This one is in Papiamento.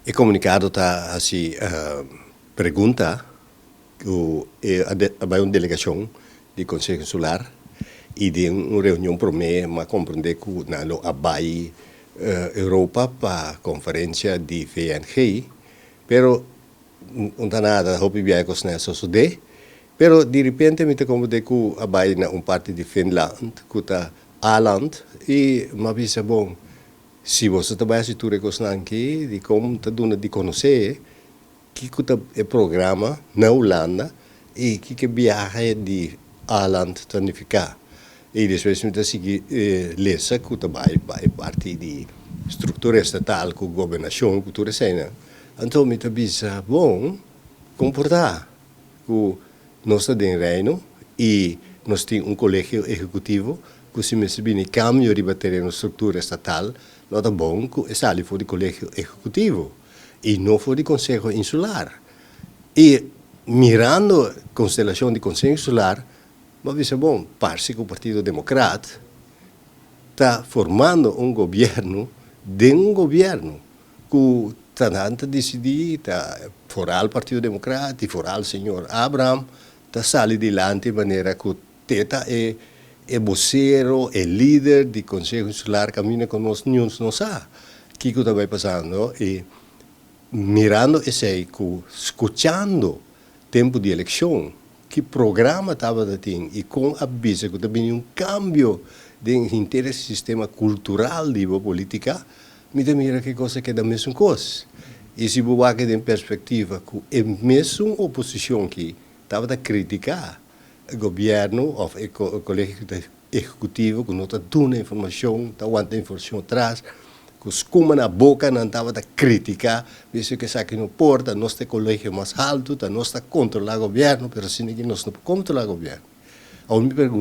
E komunikado ta hasi pregunta ku a bai un delegashon di Konseho Insular i den un reunion promé m'a komprondé ku nan lo a bai Europa pa konferensia di VNG, pero no ta nada hopi biaha ku esnan a sosodé. Pero di repente mi ta komprondé ku a bai na un parti di Finland ku ta Aland i m'a bisa bon, si boso ta bai hasi tur e kosnan aki, dikon ta duna di konosé kiko ta e programa na Hulanda i kiko e biahe di Aland ta nifiká. I despues mi ta sigui lesa ku ta bai pa e parti di struktura estatal ku gobernashon ku tur eseinan. Anto mi ta bisa, bon, komportá ku nos ta den Reino i nos tin un kolegio ehekutivo ku si mester bini kambio riba tereno struktura estatal lo ta bon ku e sali for di kolegio ehekutivo i no for di konseho insular. I mirando konstelashon di konseho insular bo a bisa bon parse ku Partido Demokrat ta formando un gobièrnu den un gobièrnu ku ta nan ta disidí ta foral Partido Demokrat i foral señor Abraham ta sali dilanti manera ku te ta e e bosero, e lider di Konseho Insular kaminda ku nos niun no sa kiko ta bai pasando i mirando esei ku skuchando tempu di elekshon ki programa tabata tin i kon a bisa ku ta bini un kambio den henter e sistema kultural di bo politika, mi ta mira ku e kos a keda mesun kos. I si bo wak den perspektiva ku e mesun oposishon ki tabata kritiká gobièrnu òf e kolegio ehekutivo ku no ta duna informashon, ta wanta informashon atras, ku skuma na boka nan tabata kritiká, bisa ku esaki no por, ta nos ta e kolegio mas haltu, ta nos ta kontrolá gobièrnu, pero asina ki nos no por kontrolá gobièrnu. Awor mi pregunta.